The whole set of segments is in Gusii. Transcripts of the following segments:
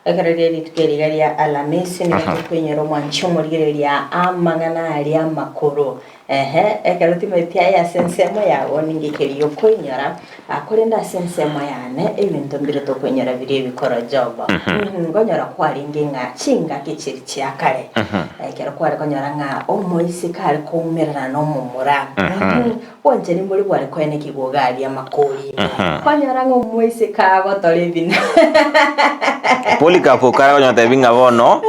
Ekero rie rituko eri iga ria Alamisi nigo tokoinyora omwanchi omorigereria amang'ana aria amakoro. Ehe, ekero timanyeti aye ase ensemo yago ninki keria okoinyora, korende ase ensemo yane ebinto mbire tokoinyora biria ebikoro Job. Nkonyora kwarenge ng'a chingaki chiria chia kare, ekero kware konyora ng'a omoiseke are koumerana na omomura, Bwanchani mbori bware koenekigwa iga aria amakori ime. Kwanyora ng'a omoiseke agotora ebina. Polycarp okare konya gotebi ng'a bono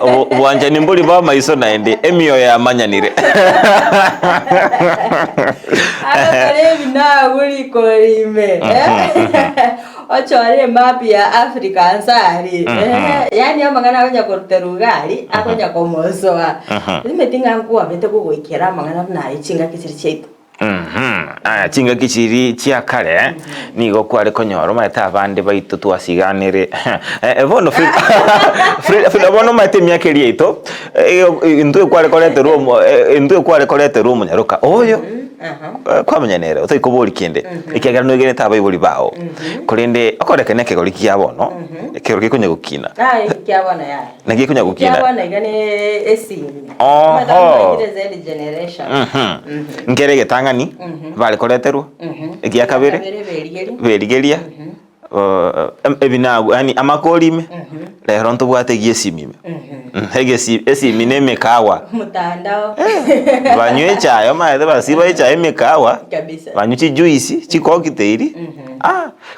obo- obwanchani mbori bwa amaiso naende, emioyo yamanyanire. Agotora ebina agwo rikori ime. Ochore emap ya Africa nse aria. Yaani amang'ana agonya koruterwa iga aria, akonya komosoa. Rimeti ng'a nkwabete gogoikera amang'ana buna aye chingaki chiria chiaito. Aya chingaki chiria chia kare nigo kware konyora omanyete abande baito twasiganire bono Frida bono omanyete emiaka eria yaito intwe kware koreterwa omo intwe kware koreterwa omonyaroka oyo Kwamenya nere, otari koboria kende, ekiagera noigenete abaibori bao. Korende okoreka nekegori kia bono, ekegori gekonya gokina. Aye kia bono yaya. Naki gekonya Kia gokina. bono iga ne esimi. Oho. Omanyete abana baikire Z generation. Mhm. Nkere egetang'ani, bare koreterwa, egia kabere, Kabere berigeria. berigeria, Ebinagu yaani amakori ime, rero ntobwate egiesimi ime, egesi esimi na emekawa. Mtandao. Banywe echae omanyete basiba echae emekawa, Kabisa. banywe chijuice, chicocktail, ah.